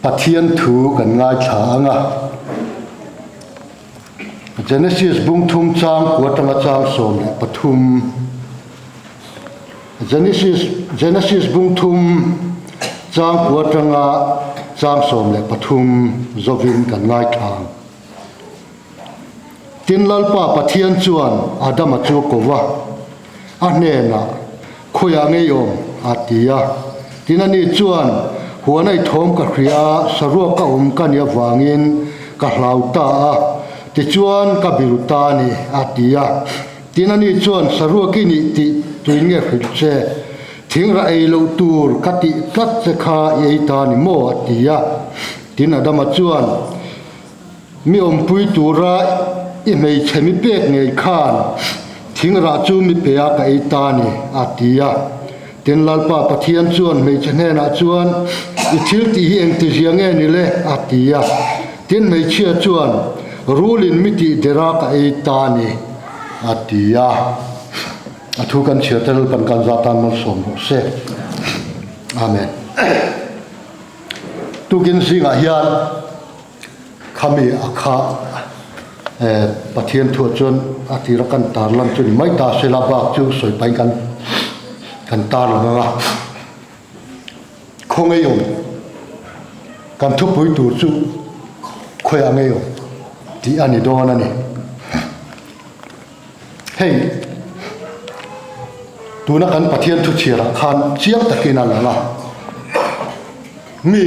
Pathian thu kan ngaithla ang a. Genesis bung thum chang kua atanga chang 13 Genesis Genesis bung thum chang kua atanga chang 13 zovin kan ngaithla ang. Tin Lalpa Pathian chuan Adama chu a ko va, a hnenah, Khawiah ngei awm? a ti a. Tin ani chuan, Huan a i thawm ka hria a, saruak ka awm ka nih avangin ka hlau ta a, tichuan ka biru ta a ni, a ti a. Tin ani chuan, Saruak i nih tih tuin nge hrilh che? Thingrah ei loh tur ka tih tlat che kha i ei ta a ni maw? a ti a. Tin Adama chuan, Mi awmpui tura i hmeichhe mi pek ngei khan thingrah chu mi pe a ka ei ta a ni, a ti a. Tin, Lalpa Pathian chuan hmeichhe hnenah chuan, I thil tih hi engtizia nge ni le? a ti a. Tin, hmeichhia chuan, Rulin mi tih der a ka ei ta a ni, a ti a. A thu kan chhiar te Lalpan kan za tan malsawm rawh se. Amen. Tukin zingah hian Khami a kha Pathian thuah chuan a tira kan tar lan chu ni mai ta sela bak chu sawi pahin kan kan tar lang ang a. Khaw ngei awm kan thupui tur chu khawiah ngei awm tih a ni dawn a ni. Hei tuna kan Pathian thu chhiarah khan chiang takin a lang a, mi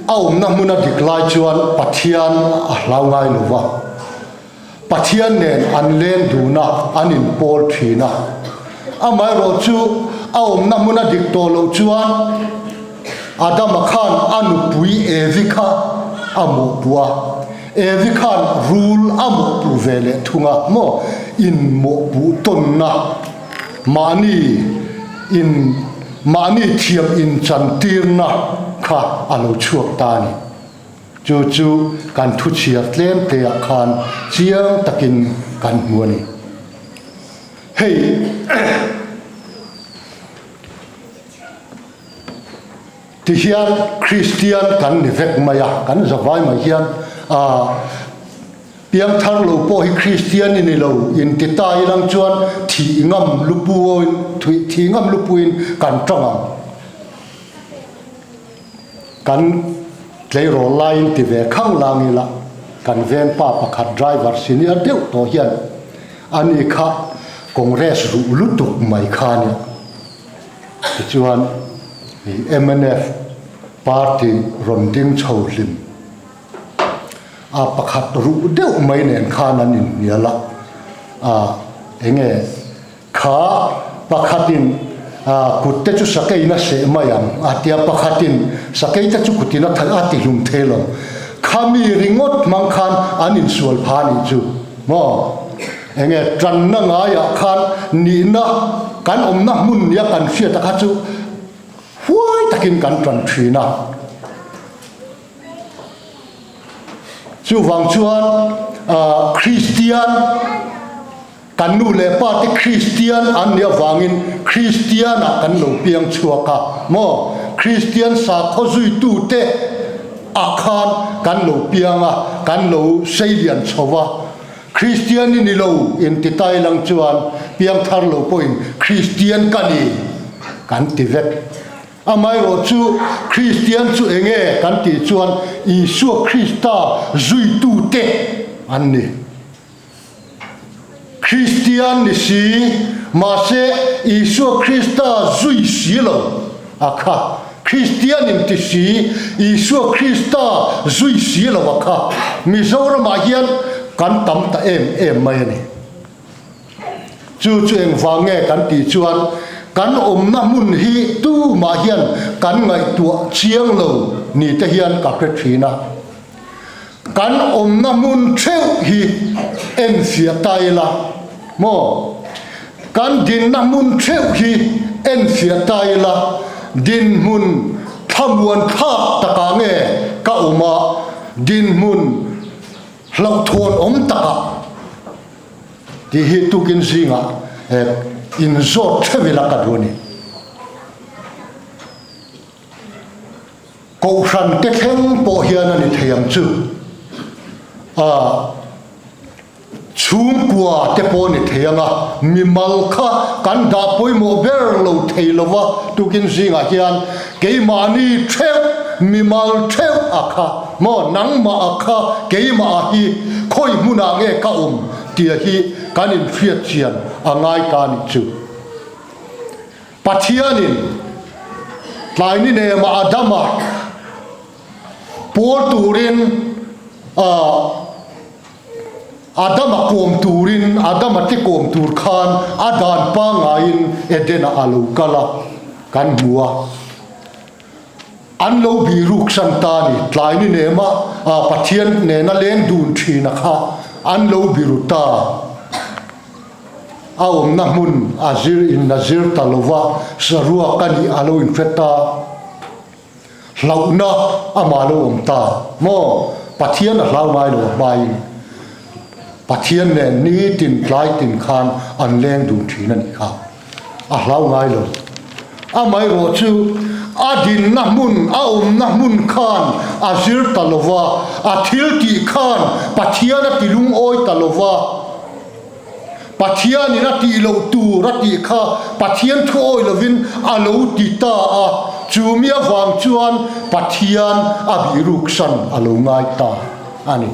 a awmna hmuna dik lai chuan Pathian a hlau ngai lo va, Pathian nen an leng dun a, an inpawl thin a. Amaherawhchu a awmna hmuna dik tawh loh chuan Adama khan a nupui Evi kha a mawhpuh a. Evi khan rul a mawhpuh ve leh thung a maw? In mawhpuh tawnna mahni in mahni thiam inchantirna kha a lo chhuak ta a ni. Chu chu kan thu chhiar tlem te ah khan chiang takin kan hmu a ni. Hei. Tihian Kristian kan ni vek mai a, kan zavai mai hian ah piangthar lo pawh hi Kristian i ni lo inti ta ilang chuan thih ngam lupuin thih ngam lupuin kan tawng ang. Kan tleirawl laiin ti ve khang lang ila kan vengpa pakhat driver senior deuh tawh hian ani kha Congress ruh lutuk mai kha nia. Tichuan, mnf party rawn ding chho hlim a pakhat ruh deuh mai nen khan an inhnial a, a enge kha pakhatin kut te chu sakeiin a seh mai ang a tia pakhatin sakei te chu kutin a a ti hlum thei lo khami ringawt hmang khan an insual pha anih chu maw. Enge tanna ngaiah khan nihna kan awmna hmun nia kan hriata kha chu huai takin kan tan thin a. Chuvang chuan Kristian kan nu leh pa te Kristian an nih avangin Kristianah kan lo piang chhuak a maw? Kristian sakhaw zuitute ah khan kan lo piang a, kan lo seilian chho va. Kristian i ni lo inti tai lang chuan piangthar lo pawhin Kristian ka ni kan ti vek. Amaherawh chu Kristian chu enge kan tih chuan Isua Krista zuitute an ni. Kristian ni si mahse Isua Krista zui si lo a kha. Kristian inti si, Isua Krista zui si lo a kha Mizoramah hian kan tam ta em em mai a ni. Chu chu engvang nge kan tih chuan kan awmna hmun hi tumah hian kan ngaihtuah chiang lo ni te hian ka hre thin a. Kan awmna hmun theuh hi enfiah ta ila maw? Kan dinna hmun theuh hi enfiah ta ila, dinhmun thlamuan thlak takah nge ka awm a, dinhmun hlauhthawn awm takah tih hi tukin zingah inzawt theuh ila ka duh a ni. Kohhran te thleng pawh hian a ni thei ang chu. A chhungkua te pawh a ni thei ang a, mimal kha kan dah pawimawh ber lo thei lo va, tukin zingah hian keimahni theuh, mimal theuh a kha maw, nangmah a kha, keimah a hi khawi hmunah nge ka awm tia hi kan inhriat chian a ngai ta a nih chu. Pathianin tlai ni nema Adama pawl turin Adama kawm turin Adama te kawm tur khan a dan pangaiin Eden-ah a lo kal a, kan hmu a. An lo biruk san ta ni, tlai ni nema Pathian nena leng dun thina kha an lo biru ta. A awmna hmun a zir in a zir ta lova, saruak a nih a lo inhre ta. Hlauhna amah lo awm ta maw? Pathian a hlau ngai lo a hmain Pathian nen nitin tlai tin khan an leng dun thin a nih kha. A hlau ngai lo. Amaherawh chu a dinna hmun, a awmna hmun khan a zir ta lova, a thil tih khan Pathian a ti lungawi ta lova. Pathianin a tih loh tur a tih kha Pathian thu awi lovin a lo ti ta a, chu mi avang chuan Pathian a bihruksan a lo ngai ta a ni.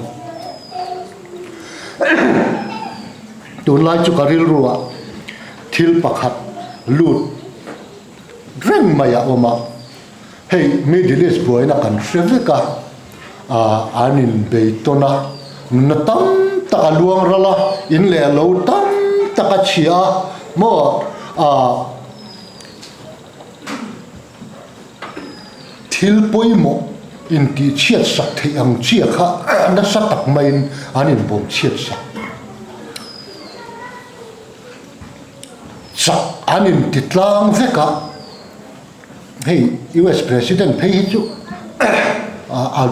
Tunlai chu ka rilruah thil pakhat lut reng mai a awm a, hei Middle East buaina kan hre vek a, an inbei tawn a, nunna tam tak a luang ral a, in leh lo tam tak a chhia a, maw thil pawimawh intihchhiat sak theih ang chiah kha nasa tak maiin an inbawm chhiat sak. Chak an inti tlang vek a, hei US President phei hi chu a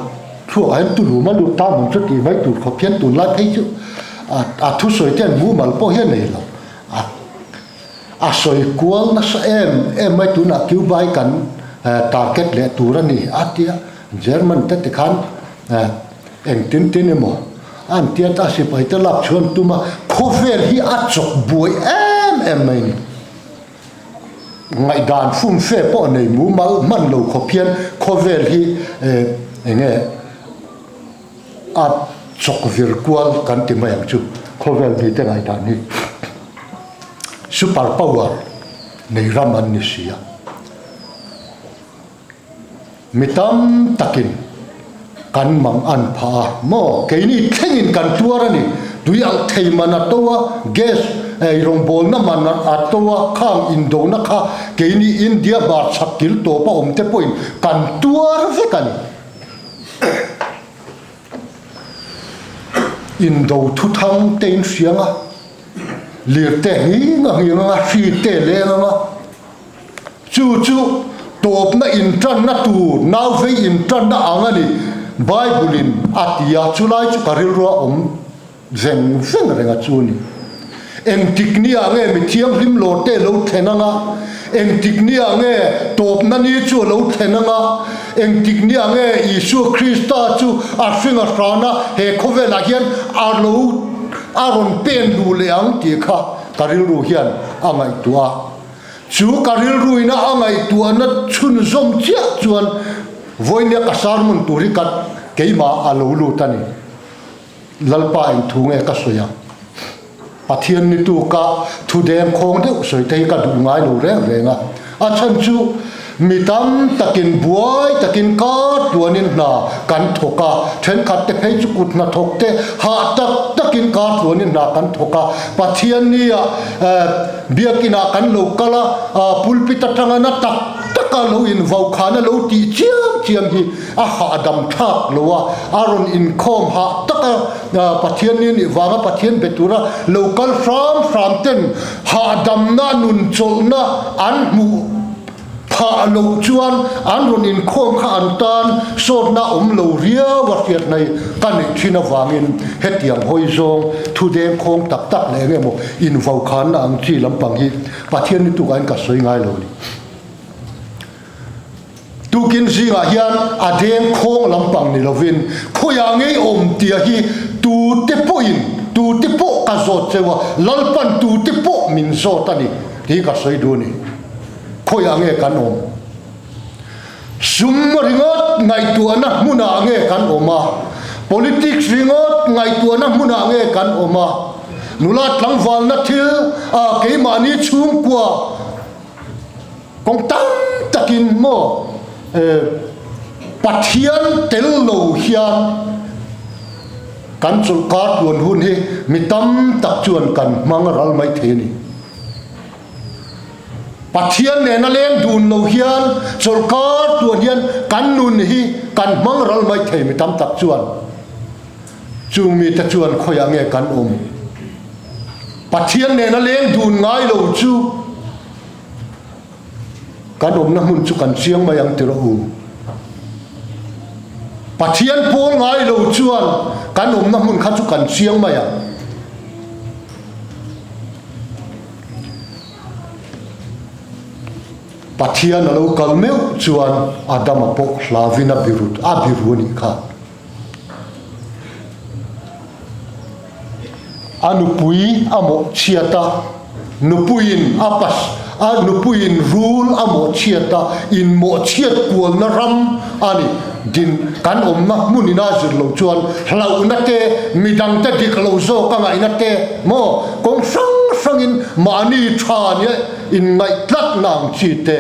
thluakah hian tulum a lut ta ang chu tih mai tur khawp hian tunlai phei chu a thusawi te an mumal pawh hi a nei lo. A sawi kual nasa em em mai tunah Cuba hi kan target leh tur a ni a tia German te tikhan Engtin tin emaw an tia ta sipai te lak chhuan tum a, khawvel hi a chawk buai em em mai ni. Ngaihdan fumfe pawh nei mumal hman lo khawp hian khawvel hi enge a chawk vir kual kan ti mai ang chu khawvel mite ngaihdan hi super power nei ram an ni si a. Mi tam takin kan mang an phah a maw? Keini thlengin kan tuar a ni. Tui alh thei man a to a, gas eirawngbawlna man a to a, khang indona kha keini India bar chhak kil tawp a awm te pawhin kan tuar vek a ni. Indo thuthang te in hriang a, lirte nghing a nghing anga, hri te leng anga, Chu chu tawpna intanna tur, nauvei intanna ang a ni, Bible-in a ti a, chulai chu ka rilrua awm veng veng reng a chu ni. Engtik niah nge mi thianghlim lawrte lo thlen anga? Engtik niah nge tawpna ni chu a lo thlen anga? Engtik niah nge Isua Krista chu a hring a hrana he khawvelah hian a lo a rawn pen luh leh ang tih kha ka rilru hian a ngaihtuah a. Chu ka rilruina a ngaihtuahna chhunzawm chiah chuan vawinia ka sermon tur hi ka keimah a lo lut a ni. Lalpa eng thu nge ka sawi ang? Pathian ni tuka thu dengkhawng deuh sawi te hi ka duh ngai lo reng reng a. A chhan chu mi tam takin buai takin kar tluanin hna kan thawk a, thenkhat te phei chu kut hnathawk te hah tak takin kar tluanin hna kan thawk a. Pathian nia Biakinah kan lo kal a, pulpit atanga na tak taka lo invokhana lo tih chiam chiam hi a hahdam thlak lo a, a rawn inkhawm hah taka Pathian ni nih vanga Pathian be tura lo kal hram hram ten hahdamna nunchawlhna an hmuh Phah loh chuan an rawn inkhawm kha an tan sawtna awm lo riau a hriat mai ka neih thin avangin hetiang hawi zawng thu dengkhawng tak tak leh eng emaw invokhanna ang chi lampang hi Pathian ni tukain ka sawi ngai lo ni. Tukin zingah hian a deng khawng lampang ni lovin khawiah ngei awm tia hi tute pawhin tute pawh ka zawt cheu a, Lalpan tute pawh min zawt a ni tih ka sawi duh a ni. Khawiah nge kan awm? Sum ringawt ngaihtuahna hmunah nge kan awm a? Politics ringawt ngaihtuahna hmunah nge kan awm a? Nula tlangvalna thil a keimahni chhungkua kawng tam takin maw Pathian tel lo hian kan chawlhkar tluan hun hi mi tam tak chuan kan hmang ral mai thei a ni. Pathian nena leng dun lo hian chawlhkar tuan hian kan nun hi kan hmang ral mai thei mi tam tak chuan chung mite chuan khawiah nge kan awm? Pathian nena leng dun ngai lo chu kan awmna hmun chu kan chiang mai ang ti rawh u. Pathian pawl ngai lo chuan kan awmna hmun kha chu kan chiang mai ang. Pathian a lo kal meuh chuan Adama pawh hlavin a birut a biru a nih kha. A nupui a mawhchhiat a, nupuiin a pas a nupuiin rul a mawhchhiat a, inmawhchhiat kualna ram a ni. Din kan awmna hmunin a zir loh chuan hlauhna te, midangte dik lo zawk a ngaihna te maw kawng hrang hrangin mahni tha nia inngaih tlatna ang chi te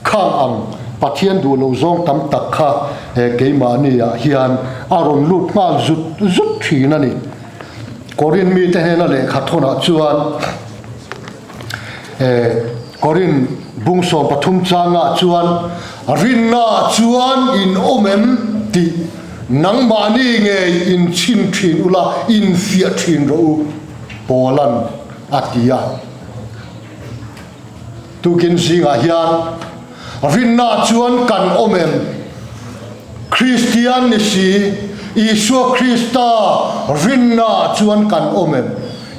khang ang Pathian duh lo zawng tam tak kha keimahni ah hian a rawn lut nghal zut zut thin a ni. Korin mite hnena lehkha thawnah chuan Korin bung 13 changah chuan, Rinnaah chuan in awm em? tih nangmahni ngei in chhin thin ula, in fiah thin rawh u, Paula'n a ti a. Tukin zingah hian rinnaah chuan kan awm em? Kristian ni si, Isua Krista rinnaah chuan kan awm em?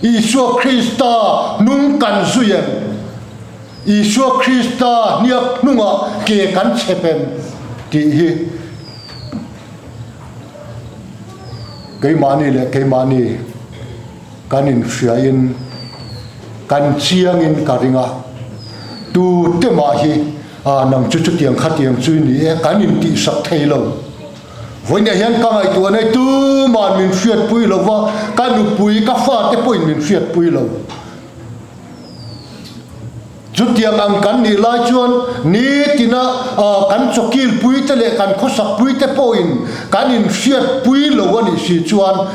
Isua Krista hnung kan zui em? Isua Krista hniak hnungah ke kan chhep em? tih hi keimahni leh keimahni kan inhriain kan chiangin ka ring a, tu te mah hi nang chu chutiang khatiang chu i ni e kan intihsak thei lo. Vawiinah hian ka ngaihtuah nei tuma'n min hriatpui lo va, ka nupui, ka fate pawhin min hriatpui lo. Chutiang ang kan nih lai chuan nitina kan chawkilpui te leh kan khawsakpui te pawhin kan inhriatpui lo a nih si chuan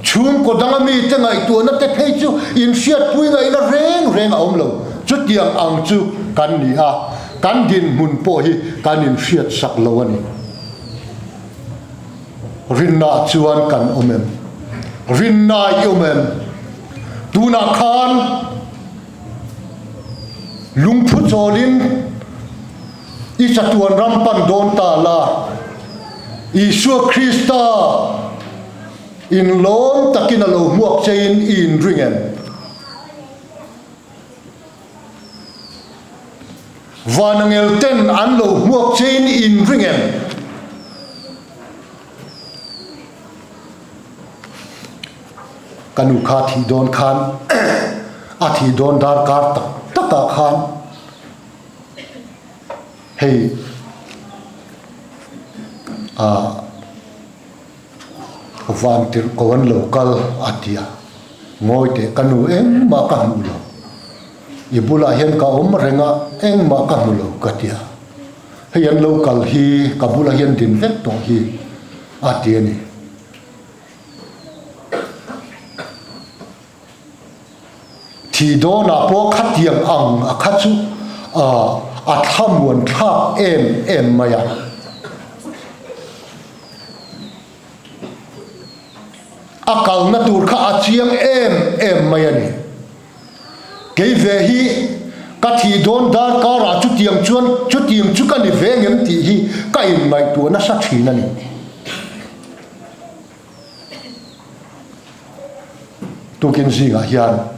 chhungkaw danga mite ngaihtuahna te phei chu inhriatpui ngaihna reng reng a awm lo. Chutiang ang chu kan ni a, kan dinhmun pawh hi kan inhriatsak lo a ni. Rinna chuan kan awm em? Rinna i awm em? Tunah khan lungphu chawlin i chatuan ram pan dawn ta la, Isua Krista inlawm takin a lo hmuak chein i inring em? Vanangel ten an lo hmuak chein i inring em? Ka nu kha thih dawn khan a thih dawn darkar tak takah khan hei ah Van tirh ko an lo kal a ti a, Ngawi teh ka nu engmah ka hmuh lo, i bulah hian ka awm reng a engmah ka hmu lo ka ti a, hei an lo kal hi ka bulah hian din vek tawh hi a ti a ni. Thih dawnah pawh khatiang ang a kha chu a thlamuan thlak em em mai a. A kalna tur kha a chiang em em mai a ni. Kei ve hi ka thih dawn darkarah chutiang chuan chutiang chu ka ni ve ngem tih hi ka inngaihtuah nasa thin a ni. Tukin zingah hian.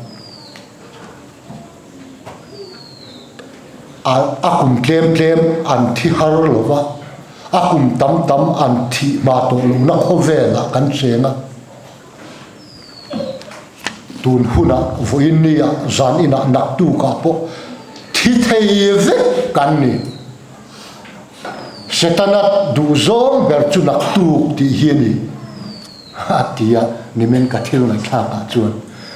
A kum tlem tlem an thi har lo va, a kum tam tam an thih hma tawh lohna khawvelah kan cheng a. Tun hunah vawiin nia zan inah naktukah pawh thi thei vek kan ni. Setana duhzawng ber chu naktuk tih hi a ni. A ti a, nimin ka thil ngaihthlakah chuan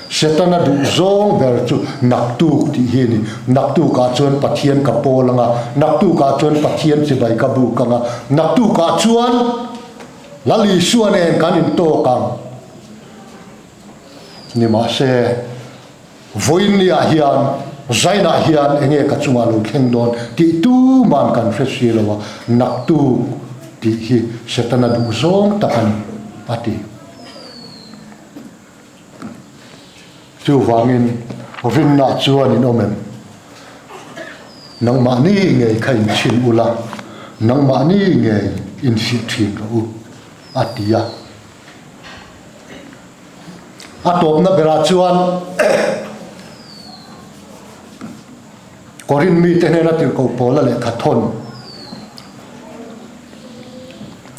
Setana duhzawng ber chu naktuk tih hi a ni. Naktukah chuan Pathian ka pawl anga, naktukah chuan Pathian chibai ka buk anga, naktukah chuan Lal Isua nen kan intawk ang. Nimahse, vawiinniah hian Zainah hian enge ka chungah lo thleng dawn tih tuman kan hre si lo a, naktuk tih hi Setana duh zawng tak a ni, a ti. Chuvangin rinna chuan in awm em? Nangmahni ngei kha inchhin ula, nangmahni ngei infiah thin rawh u, a ti a. A tawpna berah chuan Korin mite hnena tirhkoh Paula lehkha thawn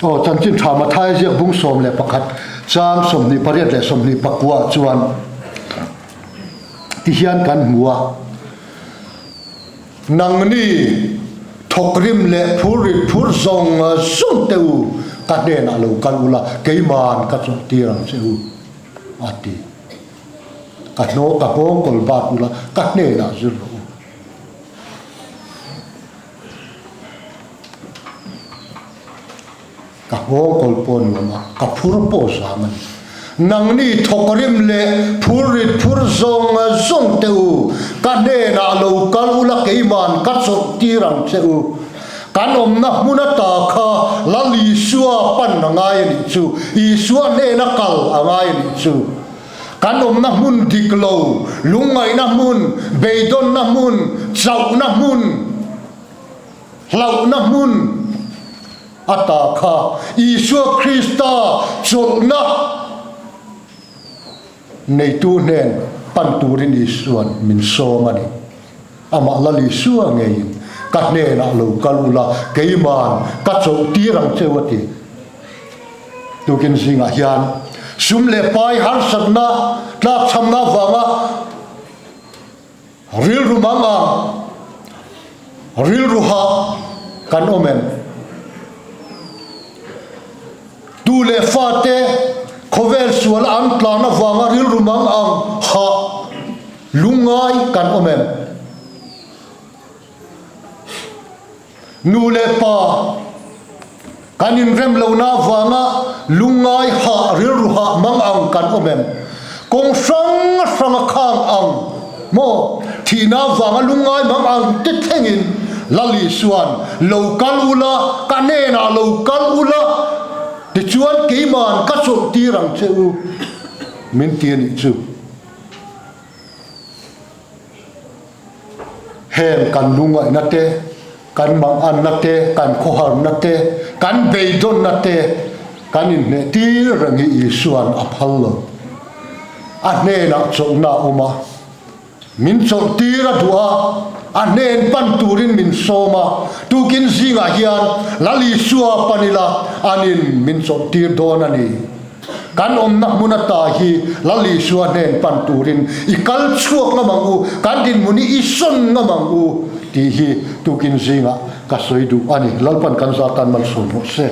aw chanchin tha Mathai ziak bung 11 chang 28 leh 29 chuan tihian kan hmu a. Nangni thawkrim leh phurrit phur zawng zawng te u, ka hnenah lo kal ula, keiman ka chawhtir ang che u, a ti. Ka hnawh ka nghawng kawl bat ula, ka hnenah zir rawh u. Ka nghawng kawl pawh nuam a, ka phur pawh zam a ni. Nangni thawkrim leh phurrit phur zawng zawng teh u, ka hnenah lo kal ula keiman ka chawlh tir ang che u. Kan awmna hmun ata kha Lal Isua pan a ngai a nih chu, Isua hnena kal a ngai a nih chu. Kan awmna hmun dik lo, lungngaihna hmun, beidawnna hmun, chauhna hmun, hlauhna hmun, A ta kha Isua Krista chawlhna neitu hnen pan turin Isua'n min sawm a ni. Amah Lal Isua ngeiin ka hnenah lo kal ula, keiman ka chawlh tir ang cheu a ti. Tukin zingah hian sum leh pai harsatna tlakchhamna avanga Rilru mang ang, rilru hah kan awm em? Tu leh fate khawvel sual an tlan avanga rilru mang ang hah lungngai kan awm em? Nu leh pa kan inrem lohna avanga lungngai hah rilru hah mang ang kan awm em? Kawng hrang hranga khang ang maw? Thihna avanga lungngai mang ang te thlengin Lal Isua'n lo kal ula, ka hnenah lo kal ula, tichuan keima'n ka chawlh tir ang che u min ti a nih chu. Heng kan lungaihna te, kan manganna te, kan khawharna te, kan beidawnna te kan inhneh tir reng hi Isua'n a phal lo. A hnenah chawlhna a awm a, min chawlh tir a duh a, a hnen pan turin min sawm a, tukin zingah hian Lal Isua pan ila anin min chawlh tir dawn a ni. Kan awmna hmun ata hi Lal Isua hnen pan turin i kal chhuak ngam ang u, kan dinhmun hi i sawn ngam ang u tih hi tukin zingah ka sawi duh a ni. Lalpan kan zar tan malsawm rawh se.